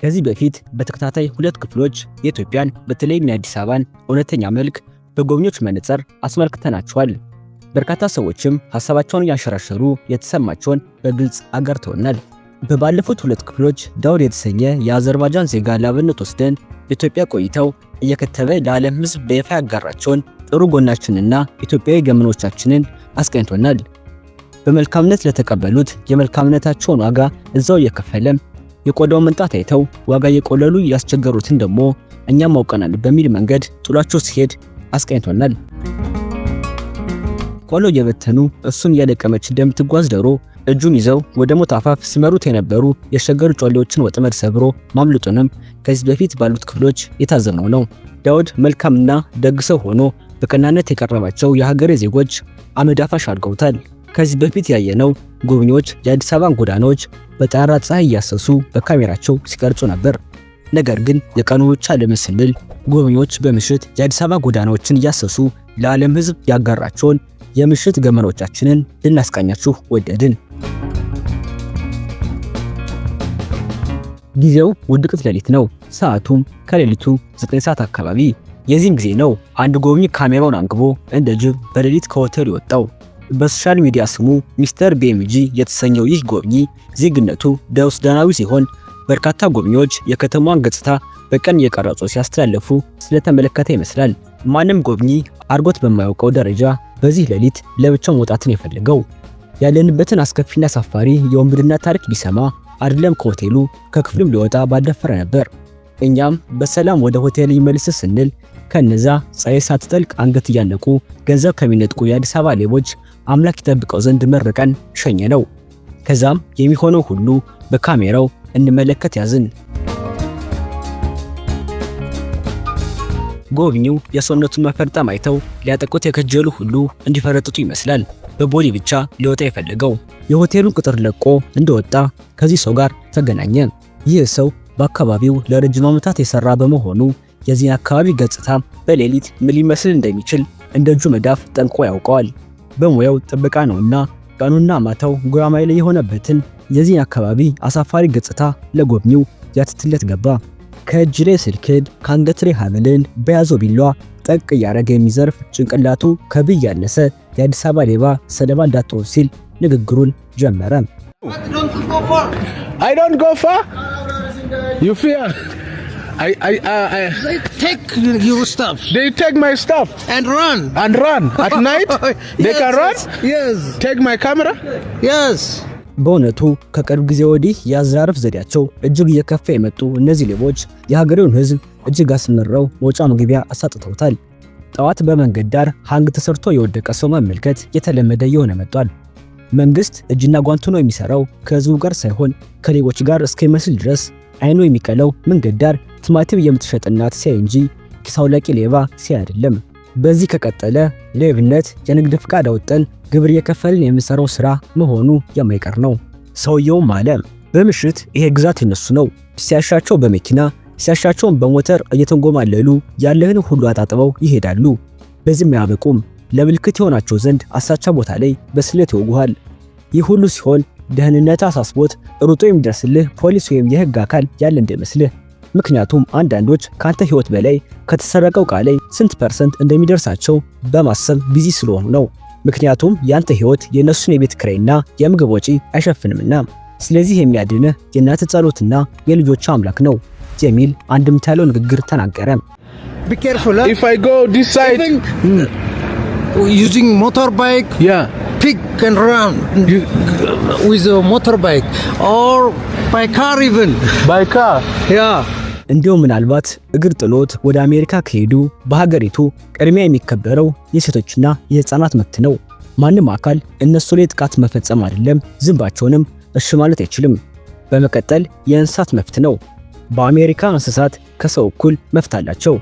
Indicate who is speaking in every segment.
Speaker 1: ከዚህ በፊት በተከታታይ ሁለት ክፍሎች የኢትዮጵያን በተለይም የአዲስ አበባን እውነተኛ መልክ በጎብኚዎች መነጽር አስመልክተናቸዋል። በርካታ ሰዎችም ሀሳባቸውን እያንሸራሸሩ የተሰማቸውን በግልጽ አጋርተውናል። በባለፉት ሁለት ክፍሎች ዳውድ የተሰኘ የአዘርባይጃን ዜጋ ላብነት ወስደን በኢትዮጵያ ቆይተው እየከተበ ለዓለም ሕዝብ በይፋ ያጋራቸውን ጥሩ ጎናችንና ኢትዮጵያዊ ገመኖቻችንን አስቃኝቶናል። በመልካምነት ለተቀበሉት የመልካምነታቸውን ዋጋ እዛው እየከፈለም፣ የቆዳውን መንጣት አይተው ዋጋ እየቆለሉ ያስቸገሩትን ደግሞ እኛም አውቀናል በሚል መንገድ ጥሏቸው ሲሄድ አስቃኝቶናል። ቆሎ እየበተኑ እሱን እያለቀመች እንደምትጓዝ ዶሮ እጁን ይዘው ወደ ሞት አፋፍ ሲመሩት የነበሩ የሸገሩ ጮሌዎችን ወጥመድ ሰብሮ ማምለጡንም ከዚህ በፊት ባሉት ክፍሎች የታዘብነው ነው። ዳውድ መልካምና ደግ ሰው ሆኖ በቀናነት የቀረባቸው የሀገሬ ዜጎች አመድ አፋሽ አድርገውታል። ከዚህ በፊት ያየነው ጎብኚዎች የአዲስ አበባን ጎዳናዎች በጠራራ ፀሐይ እያሰሱ በካሜራቸው ሲቀርጹ ነበር። ነገር ግን የቀኑ ብቻ ለምን ስንል ጎብኚዎች በምሽት የአዲስ አበባ ጎዳናዎችን እያሰሱ ለዓለም ሕዝብ ያጋራቸውን የምሽት ገመኖቻችንን ልናስቃኛችሁ ወደድን። ጊዜው ውድቅት ሌሊት ነው። ሰዓቱም ከሌሊቱ 9 ሰዓት አካባቢ። የዚህን ጊዜ ነው አንድ ጎብኚ ካሜራውን አንግቦ እንደ ጅብ በሌሊት ከሆቴሉ የወጣው። በ social media ስሙ ሚስተር ቢኤምጂ የተሰኘው ይህ ጎብኚ ዜግነቱ ደቡብ ሱዳናዊ ሲሆን፣ በርካታ ጎብኚዎች የከተማዋን ገጽታ በቀን እየቀረጹ ሲያስተላልፉ ስለተመለከተ ይመስላል ማንም ጎብኚ አርጎት በማያውቀው ደረጃ በዚህ ሌሊት ለብቻው መውጣትን የፈለገው። ያለንበትን አስከፊና አሳፋሪ የወንብድና ታሪክ ቢሰማ አይደለም ከሆቴሉ ከክፍሉም ሊወጣ ባልደፈረ ነበር። እኛም በሰላም ወደ ሆቴል ይመልስ ስንል ከነዛ ፀሐይ ሳትጠልቅ አንገት እያነቁ ገንዘብ ከሚነጥቁ የአዲስ አበባ ሌቦች አምላክ ይጠብቀው ዘንድ መርቀን ሸኘነው። ከዛም የሚሆነው ሁሉ በካሜራው እንመለከት ያዝን። ጎብኚው የሰውነቱን መፈርጠም አይተው ሊያጠቁት የከጀሉ ሁሉ እንዲፈረጥጡ ይመስላል በቦዲ ብቻ ሊወጣ የፈለገው። የሆቴሉን ቅጥር ለቆ እንደወጣ ከዚህ ሰው ጋር ተገናኘ። ይህ ሰው በአካባቢው ለረጅም ዓመታት የሰራ በመሆኑ የዚህን አካባቢ ገጽታ በሌሊት ምን ሊመስል እንደሚችል እንደ እጁ መዳፍ ጠንቅቆ ያውቀዋል። በሙያው ጥበቃ ነውና ቀኑና ማታው ጉራማይሌ የሆነበትን የዚህን አካባቢ አሳፋሪ ገጽታ ለጎብኚው ያትትለት ገባ። ከእጅ ላይ ስልክን፣ ከአንገት ላይ ሐብልን በያዘው ቢላዋ ጠቅ እያደረገ የሚዘርፍ ጭንቅላቱ ከብይ ያነሰ የአዲስ አበባ ሌባ ሰለባ እንዳትሆን ሲል ንግግሩን ጀመረ።
Speaker 2: I don't go far. You fear? I
Speaker 3: They take your stuff
Speaker 2: They take my stuff
Speaker 3: and run.
Speaker 2: And run at night. They
Speaker 3: Yes,
Speaker 2: can run.
Speaker 3: Yes.
Speaker 2: Take my camera.
Speaker 3: Yes.
Speaker 1: በእውነቱ ከቅርብ ጊዜ ወዲህ የአዘራረፍ ዘዴያቸው እጅግ እየከፋ የመጡ እነዚህ ሌቦች የሀገሬውን ሕዝብ እጅግ አስመርረው መውጫ መግቢያ አሳጥተውታል። ጠዋት በመንገድ ዳር hang ተሰርቶ የወደቀ ሰው መመልከት የተለመደ እየሆነ መጥቷል። መንግስት እጅና ጓንት ሆኖ የሚሰራው ከህዝቡ ጋር ሳይሆን ከሌቦች ጋር እስከሚመስል ድረስ አይኑ የሚቀለው መንገድ ዳር ቲማቲም የምትሸጥ እናት ሲያይ እንጂ ኪስ አውላቂ ሌባ ሲያይ አይደለም። በዚህ ከቀጠለ ሌብነት የንግድ ፍቃድ አውጥተን ግብር እየከፈልን የምንሰራው ስራ መሆኑ የማይቀር ነው። ሰውየውም አለ፣ በምሽት ይሄ ግዛት የነሱ ነው። ሲያሻቸው በመኪና፣ ሲያሻቸውን በሞተር እየተንጎማለሉ ያለህን ሁሉ አጣጥበው ይሄዳሉ። በዚህም አያበቁም። ለምልክት የሆናቸው ዘንድ አሳቻ ቦታ ላይ በስለት ይወጉሃል። ይህ ሁሉ ሲሆን ደህንነት አሳስቦት ሩጦ የሚደርስልህ ፖሊስ ወይም የህግ አካል ያለ እንዳይመስልህ። ምክንያቱም አንዳንዶች ካንተ ህይወት በላይ ከተሰረቀው ዕቃ ላይ ስንት percent እንደሚደርሳቸው በማሰብ busy ስለሆኑ ነው። ምክንያቱም ያንተ ህይወት የእነሱን የቤት ኪራይና የምግብ ወጪ አይሸፍንምና። ስለዚህ የሚያድንህ የእናትህ ጸሎትና የልጆች አምላክ ነው የሚል አንድምታ ያለው ንግግር ተናገረ።
Speaker 3: Be careful, huh?
Speaker 2: If I go this side,
Speaker 3: Even using motorbike, pick and run with a motorbike or by car even.
Speaker 2: By car.
Speaker 3: Yeah.
Speaker 1: እንዲሁም ምናልባት እግር ጥሎት ወደ አሜሪካ ከሄዱ በሀገሪቱ ቅድሚያ የሚከበረው የሴቶችና የህፃናት መብት ነው። ማንም አካል እነሱ ላይ ጥቃት መፈጸም አይደለም ዝንባቸውንም እሺ ማለት አይችልም። በመቀጠል የእንስሳት መብት ነው። በአሜሪካ እንስሳት ከሰው እኩል መብት አላቸው።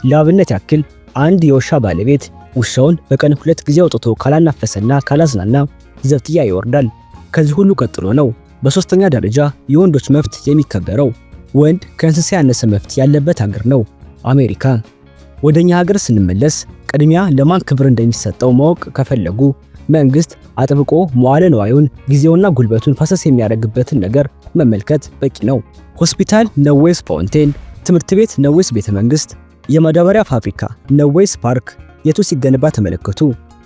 Speaker 1: ለአብነት ያክል አንድ የውሻ ባለቤት ውሻውን በቀን ሁለት ጊዜ አውጥቶ ካላናፈሰና ካላዝናና ዘብጥያ ይወርዳል። ከዚህ ሁሉ ቀጥሎ ነው በሶስተኛ ደረጃ የወንዶች መብት የሚከበረው። ወንድ ከእንስሳ ያነሰ መብት ያለበት ሀገር ነው አሜሪካ። ወደኛ ሀገር ስንመለስ ቅድሚያ ለማን ክብር እንደሚሰጠው ማወቅ ከፈለጉ መንግስት አጥብቆ መዋለ ንዋዩን፣ ጊዜውና ጉልበቱን ፈሰስ የሚያደርግበትን ነገር መመልከት በቂ ነው። ሆስፒታል ነው ወይስ fountain? ትምህርት ቤት ነው ወይስ ቤተ መንግስት? የማዳበሪያ ፋብሪካ ነው ወይስ ፓርክ? የቱ ሲገነባ ተመለከቱ?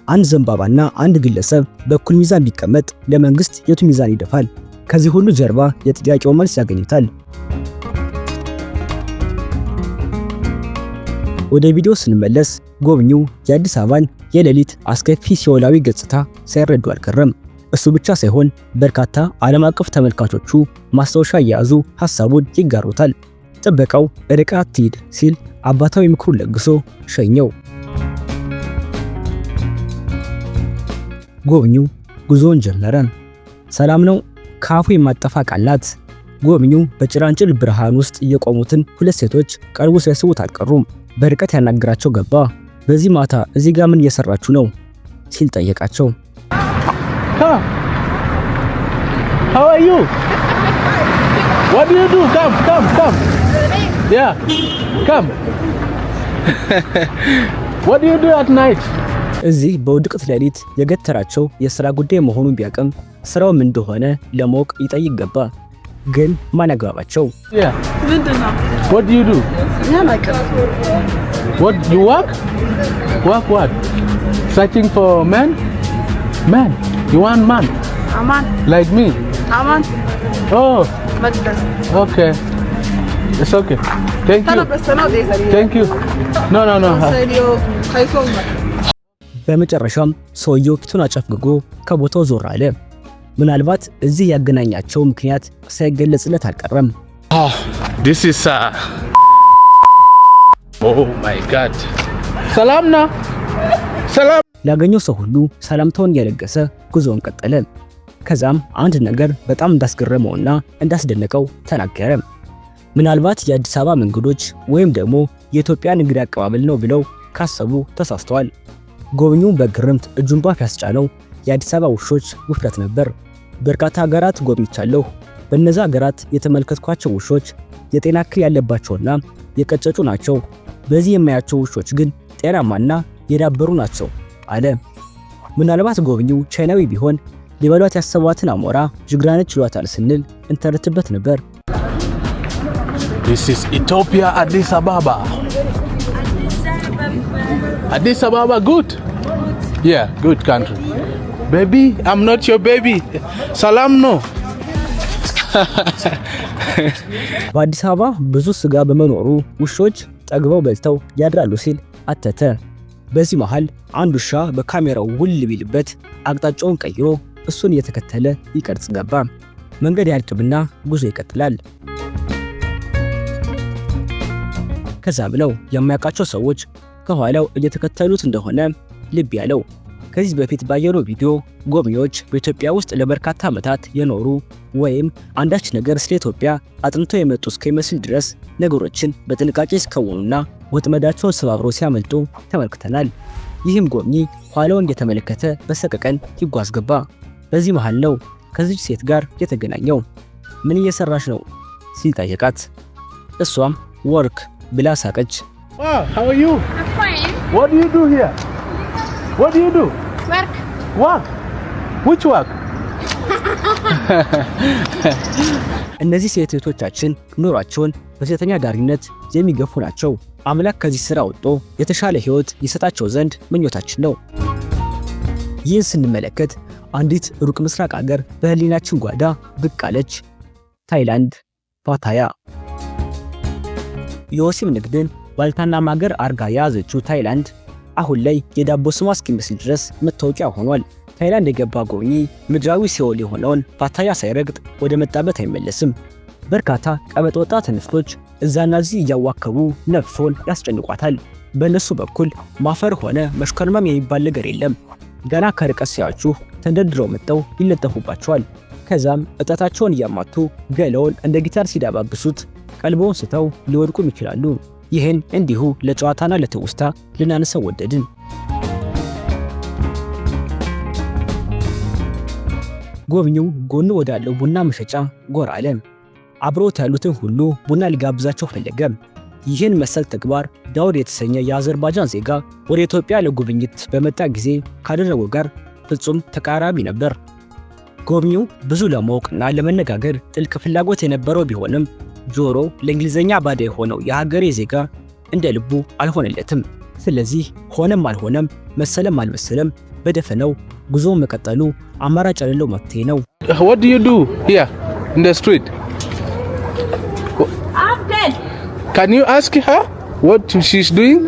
Speaker 1: አንድ ዘንባባና አንድ ግለሰብ በእኩል ሚዛን ቢቀመጥ ለመንግስት የቱ ሚዛን ይደፋል? ከዚህ ሁሉ ጀርባ የጥያቄው መልስ ያገኙታል። ወደ ቪዲዮ ስንመለስ ጎብኚው የአዲስ አበባን የሌሊት አስከፊ ሲኦላዊ ገጽታ ሳይረዱ አልቀረም። እሱ ብቻ ሳይሆን በርካታ ዓለም አቀፍ ተመልካቾቹ ማስታወሻ እየያዙ ሐሳቡን ይጋሩታል። ጥበቃው ርቀህ አትሂድ ሲል አባታዊ ምክሩን ለግሶ ሸኘው። ጎብኚው ጉዞውን ጀመረ። ሰላም ነው ከአፉ የማትጠፋ ቃል ናት። ጎብኚው በጭላንጭል ብርሃን ውስጥ የቆሙትን ሁለት ሴቶች ቀርቦ ሲያስቡት አልቀሩም። በርቀት ያናግራቸው ገባ። በዚህ ማታ እዚህ ጋር ምን እየሰራችሁ ነው ሲል ጠየቃቸው።
Speaker 2: Come. How are you? What do you do? Come, come, come. Yeah, come. What do you do at night?
Speaker 1: እዚህ በውድቅት ሌሊት የገተራቸው የሥራ ጉዳይ መሆኑን ቢያቅም ስራው ምን እንደሆነ ለማወቅ ይጠይቅ ገባ። ግን ማን ያግባባቸው?
Speaker 2: Yeah.
Speaker 4: ምንድን ነው?
Speaker 2: What do you do?
Speaker 4: እኔ አላውቅም።
Speaker 2: What you work? Work what? Searching for men? Man. You want man
Speaker 4: አማን።
Speaker 2: Like me?
Speaker 4: አማን።
Speaker 2: Oh,
Speaker 4: መቅደስ።
Speaker 2: Okay. It's okay. Thank you. Thank you. No, no, no.
Speaker 1: በመጨረሻም ሰውየው ፊቱን አጨፍግጎ ከቦታው ዞር አለ። ምናልባት እዚህ ያገናኛቸው ምክንያት ሳይገለጽለት አልቀረም።
Speaker 2: Oh, this is oh my God. ሰላም ነው። ሰላም።
Speaker 1: ላገኘው ሰው ሁሉ ሰላምታውን እየለገሰ ጉዞውን ቀጠለ። ከዛም አንድ ነገር በጣም እንዳስገረመውና እንዳስደነቀው ተናገረ። ምናልባት የአዲስ አበባ መንገዶች ወይም ደግሞ የኢትዮጵያ እንግዳ አቀባበል ነው ብለው ካሰቡ ተሳስተዋል። ጎብኚው በግርምት እጁን ባፍ ያስጫነው የአዲስ አበባ ውሾች ውፍረት ነበር። በርካታ ሀገራት ጎብኝቻለሁ። በእነዛ ሀገራት የተመለከትኳቸው ውሾች የጤና እክል ያለባቸውና የቀጨጩ ናቸው። በዚህ የማያቸው ውሾች ግን ጤናማና የዳበሩ ናቸው አለ። ምናልባት ጎብኚው ቻይናዊ ቢሆን ሊበሏት ያሰቧትን አሞራ ጅግራ ነች ይሏታል ስንል እንተረትበት ነበር።
Speaker 2: This is Ethiopia, Addis Ababa. Addis Ababa, good. Yeah, good country. Baby, I'm not your baby. ሰላም ነው።
Speaker 1: በአዲስ አበባ ብዙ ስጋ በመኖሩ ውሾች ጠግበው በልተው ያድራሉ ሲል አተተ። በዚህ መሃል አንድ ውሻ በካሜራው ውል ቢልበት አቅጣጫውን ቀይሮ እሱን እየተከተለ ይቀርጽ ገባ። መንገድ ያልቅብና ጉዞ ይቀጥላል። ከዛም ነው የማያውቃቸው ሰዎች ከኋላው እየተከተሉት እንደሆነ ልብ ያለው። ከዚህ በፊት ባየነው ቪዲዮ ጎብኚዎች በኢትዮጵያ ውስጥ ለበርካታ ዓመታት የኖሩ ወይም አንዳች ነገር ስለ ኢትዮጵያ አጥንተው የመጡ እስከሚመስል ድረስ ነገሮችን በጥንቃቄ ሲከውኑና ወጥመዳቸውን ሰባብረው ሲያመልጡ ተመልክተናል። ይህም ጎብኚ ኋላውን እየተመለከተ በሰቀቀን ይጓዝ ገባ። በዚህ መሃል ነው ከዚች ሴት ጋር የተገናኘው። ምን እየሰራሽ ነው ሲል ጠየቃት። እሷም work ብላ ሳቀች።
Speaker 2: Wow, how are you?
Speaker 5: I'm fine.
Speaker 2: What do you do here? What do you do?
Speaker 5: Work.
Speaker 2: Work. Which work?
Speaker 1: እነዚህ ሴት እህቶቻችን ኑሯቸውን በሴተኛ አዳሪነት የሚገፉ ናቸው። አምላክ ከዚህ ስራ ወጥቶ የተሻለ ህይወት ይሰጣቸው ዘንድ ምኞታችን ነው። ይህን ስንመለከት አንዲት ሩቅ ምስራቅ አገር በህሊናችን ጓዳ ብቅ አለች። ታይላንድ፣ ፓታያ። የወሲብ ንግድን ዋልታና ማገር አርጋ የያዘችው ታይላንድ አሁን ላይ የዳቦ ስሟ እስኪመስል ድረስ መታወቂያ ሆኗል። ታይላንድ የገባ ጎብኚ ምድራዊ ሲኦል የሆነውን ፓታያ ሳይረግጥ ወደ መጣበት አይመለስም። በርካታ ቀበጥ ወጣት እንስቶች እዛና እዚህ እያዋከቡ ነፍሶን ያስጨንቋታል። በእነሱ በኩል ማፈር ሆነ መሽኮርመም የሚባል ነገር የለም። ገና ከርቀት ሲያዩአችሁ ተንደርድረው መጥተው ይለጠፉባቸዋል። ከዛም እጣታቸውን እያማቱ ገላውን እንደ ጊታር ሲዳባብሱት ቀልቦውን ስተው ሊወድቁም ይችላሉ። ይህን እንዲሁ ለጨዋታና ለትውስታ ልናነሳው ወደድን። ጎብኚው ጎኑ ወዳለው ቡና መሸጫ ጎራ አለ። አብሮት ያሉትን ሁሉ ቡና ሊጋብዛቸው ፈለገ። ይህን መሰል ተግባር ዳውድ የተሰኘ የአዘርባጃን ዜጋ ወደ ኢትዮጵያ ለጉብኝት በመጣ ጊዜ ካደረገው ጋር ፍጹም ተቃራቢ ነበር። ጎብኚው ብዙ ለማወቅና ለመነጋገር ጥልቅ ፍላጎት የነበረው ቢሆንም ጆሮ ለእንግሊዝኛ ባዳ የሆነው የሀገሬ ዜጋ እንደ ልቡ አልሆነለትም። ስለዚህ ሆነም አልሆነም፣ መሰለም አልመሰለም በደፈነው ጉዞ መቀጠሉ አማራጭ የሌለው መፍትሄ ነው።
Speaker 2: What do you do here in the street?
Speaker 4: አብደል።
Speaker 2: Can you ask her what she's doing?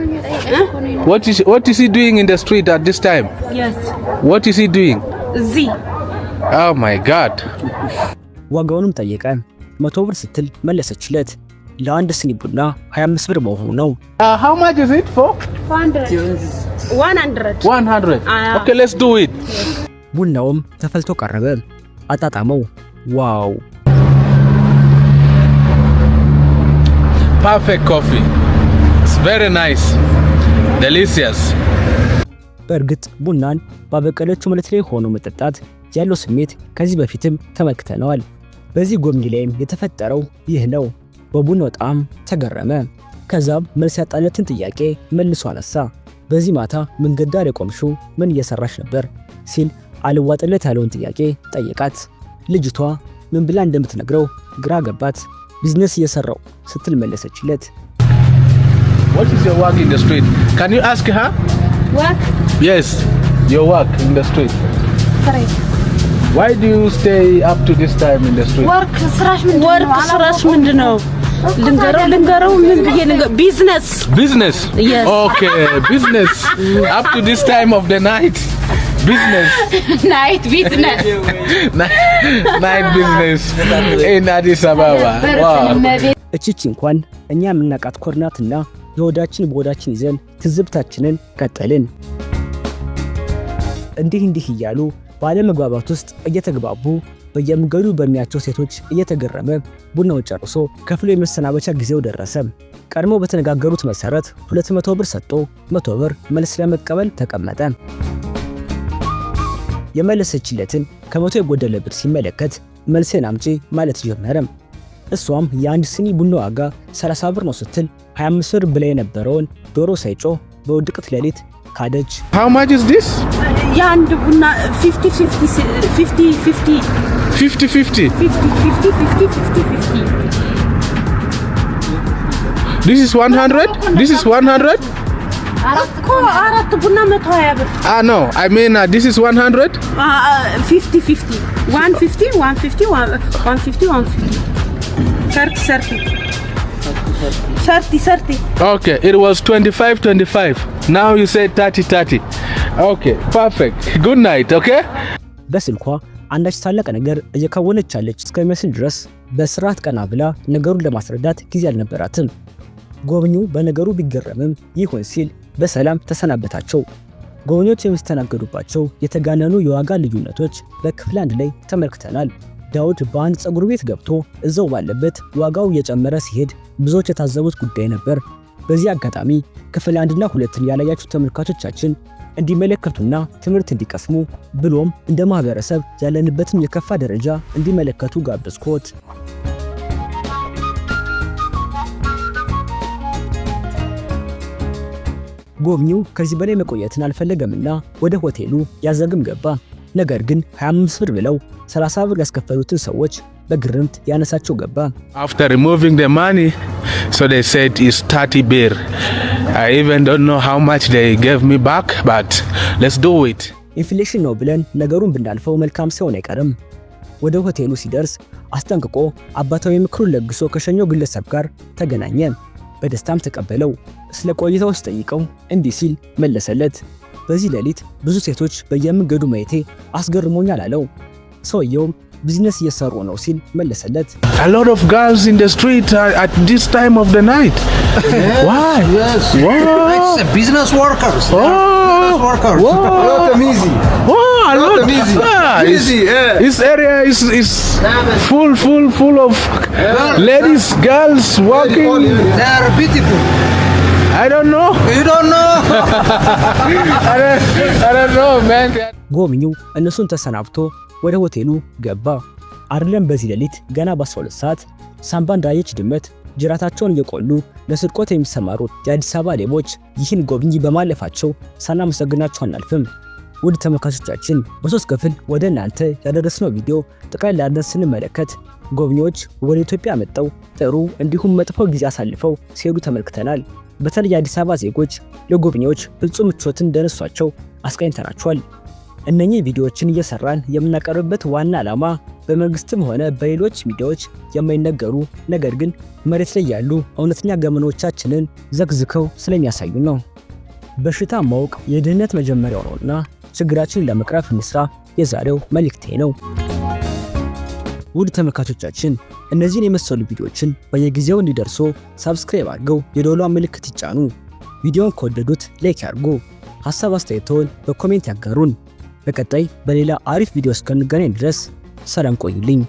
Speaker 2: What is he doing in the street at this time?
Speaker 4: Yes.
Speaker 2: What is he doing?
Speaker 4: እዚህ።
Speaker 2: Oh my God.
Speaker 1: ዋጋውንም ጠየቀ። 100 ብር ስትል መለሰችለት። ለአንድ ስኒ ቡና 25 ብር መሆኑ ነው።
Speaker 2: How much is it for?
Speaker 4: 100.
Speaker 2: 100. Okay, let's do it.
Speaker 1: ቡናውም ተፈልቶ ቀረበ። አጣጣመው። Wow!
Speaker 2: Perfect coffee. It's very nice. Delicious.
Speaker 1: በእርግጥ ቡናን ባበቀለችው መሬት ላይ ሆኖ መጠጣት ያለው ስሜት ከዚህ በፊትም ተመልክተነዋል። በዚህ ጎብኚ ላይም የተፈጠረው ይህ ነው። በቡናው ጣዕም ተገረመ። ከዛም መልስ ያጣለትን ጥያቄ መልሶ አነሳ። በዚህ ማታ መንገድ ዳር የቆምሽው ምን እየሰራሽ ነበር ሲል አልዋጥለት ያለውን ጥያቄ ጠየቃት። ልጅቷ ምን ብላ እንደምትነግረው ግራ ገባት። ቢዝነስ እየሰራው ስትል መለሰችለት።
Speaker 2: What is your work in the street? Can you ask her?
Speaker 4: Work.
Speaker 2: Yes, your work in the street.
Speaker 4: ስራዬ።
Speaker 2: Why do you stay up to this time in the street?
Speaker 4: Work ስራሽ ምንድን ነው? Work ስራሽ ምንድን ነው? ልንገረው ልንገረው ምን ብዬ ልንገረው? Business.
Speaker 2: Business.
Speaker 4: Yes.
Speaker 2: Okay, business. Up to this time of the night. Business.
Speaker 4: Night business.
Speaker 2: Night business in Addis Ababa. Wow.
Speaker 1: እቺች እንኳን እኛ የምናውቃት ኮርናትና የሆዳችን በሆዳችን ይዘን ትዝብታችንን ቀጠልን። እንዲህ እንዲህ እያሉ ባለመግባባት ውስጥ እየተግባቡ በየመንገዱ በሚያቸው ሴቶች እየተገረመ ቡናውን ጨርሶ ከፍሎ የመሰናበቻ ጊዜው ደረሰ። ቀድሞ በተነጋገሩት መሰረት 200 ብር ሰጥቶ 100 ብር መልስ ለመቀበል ተቀመጠ። የመለሰችለትን ከ100 የጎደለ ብር ሲመለከት መልሴን አምጪ ማለት ጀመረ። እሷም የአንድ ስኒ ቡና ዋጋ 30 ብር ነው ስትል 25 ብር ብላ የነበረውን ዶሮ ሳይጮህ በውድቅት ሌሊት ካደች።
Speaker 2: How much is this?
Speaker 4: የአንድ ቡና 50 50 50 50።
Speaker 2: 50 50.
Speaker 4: 50 50 50 50 50.
Speaker 2: This is 100? This is 100?
Speaker 4: እኮ አራት ቡና 120 ብር።
Speaker 2: Ah, no. I mean, this is 100?
Speaker 4: 50 50 150 150 150 150 30 30 30 30.
Speaker 2: Okay, it was 25 25. Now you say 30 30. Okay, perfect. Good night, okay?
Speaker 1: በስልኳ አንዳች ታላቅ ነገር እየከወነች ያለች እስከሚመስል ድረስ በስርዓት ቀና ብላ ነገሩን ለማስረዳት ጊዜ አልነበራትም። ጎብኚው በነገሩ ቢገረምም ይሁን ሲል በሰላም ተሰናበታቸው። ጎብኚዎች የሚስተናገዱባቸው የተጋነኑ የዋጋ ልዩነቶች በክፍል አንድ ላይ ተመልክተናል። ዳውድ በአንድ ፀጉር ቤት ገብቶ እዛው ባለበት ዋጋው እየጨመረ ሲሄድ ብዙዎች የታዘቡት ጉዳይ ነበር። በዚህ አጋጣሚ ክፍል አንድና ሁለትን ያላያችሁ ተመልካቾቻችን እንዲመለከቱና ትምህርት እንዲቀስሙ ብሎም እንደ ማህበረሰብ ያለንበትን የከፋ ደረጃ እንዲመለከቱ ጋበዝኩት። ጎብኚው ከዚህ በላይ መቆየትን አልፈለገምና ወደ ሆቴሉ ያዘግም ገባ። ነገር ግን 25 ብር ብለው 30 ብር ያስከፈሉትን ሰዎች በግርምት ያነሳቸው ገባ።
Speaker 2: After removing the money, so they said it's 30 birr. I even don't know how much they gave me back, but let's do it.
Speaker 1: Inflation ነው ብለን ነገሩን ብናልፈው መልካም ሳይሆን አይቀርም። ወደ ሆቴሉ ሲደርስ አስጠንቅቆ አባታዊ ምክሩን ለግሶ ከሸኘው ግለሰብ ጋር ተገናኘ። በደስታም ተቀበለው። ስለ ቆይታው ሲጠይቀው እንዲህ ሲል መለሰለት። በዚህ ሌሊት ብዙ ሴቶች በየመንገዱ ማየቴ አስገርሞኛል አለው። ሰውየውም ቢዝነስ እየሰሩ ነው ሲል መለሰለት።
Speaker 2: A lot of girls in the street at this time of the night. Why?
Speaker 3: Yes.
Speaker 2: Wow.
Speaker 3: It's a business workers.
Speaker 2: Oh.
Speaker 3: Business workers.
Speaker 2: Wow.
Speaker 3: Not them easy.
Speaker 2: Oh, a
Speaker 3: Not
Speaker 2: lot.
Speaker 3: them easy.
Speaker 2: Ah,
Speaker 3: Easy, yeah.
Speaker 2: This area is full, full, full of ladies, girls working.
Speaker 3: They are beautiful.
Speaker 2: I don't know.
Speaker 3: You don't know?
Speaker 2: I don't know, man.
Speaker 1: ጎብኚው እነሱን ተሰናብቶ ወደ ሆቴሉ ገባ። አይደለም በዚህ ሌሊት ገና በ12 ሰዓት ሳምባ እንዳየች ድመት ጅራታቸውን እየቆሉ ለስርቆት የሚሰማሩት የአዲስ አበባ ሌቦች ይህን ጎብኚ በማለፋቸው ሳናመሰግናቸው አናልፍም። ውድ ተመልካቾቻችን፣ በሶስት ክፍል ወደ እናንተ ያደረስነው ቪዲዮ ጠቅላላ አድርገን ስንመለከት ጎብኚዎች ወደ ኢትዮጵያ መጥተው ጥሩ እንዲሁም መጥፎ ጊዜ አሳልፈው ሲሄዱ ተመልክተናል። በተለይ የአዲስ አበባ ዜጎች ለጎብኚዎች ፍጹም ምቾትን እንደነሷቸው አስቃኝተናቸዋል። እነኚህ ቪዲዮዎችን እየሰራን የምናቀርብበት ዋና ዓላማ በመንግስትም ሆነ በሌሎች ሚዲያዎች የማይነገሩ ነገር ግን መሬት ላይ ያሉ እውነተኛ ገመኖቻችንን ዘክዝከው ስለሚያሳዩ ነው። በሽታ ማወቅ የድህነት መጀመሪያው ነውና ችግራችንን ለመቅረፍ እንስራ የዛሬው መልእክቴ ነው። ውድ ተመልካቾቻችን፣ እነዚህን የመሰሉ ቪዲዮዎችን በየጊዜው እንዲደርሶ subscribe አድርገው የደወሏን ምልክት ይጫኑ። ቪዲዮውን ከወደዱት like ያድርጉ። ሐሳብ አስተያየቶን በ comment ያጋሩን። በቀጣይ በሌላ አሪፍ ቪዲዮ እስከምንገናኝ ድረስ ሰላም ቆዩልኝ።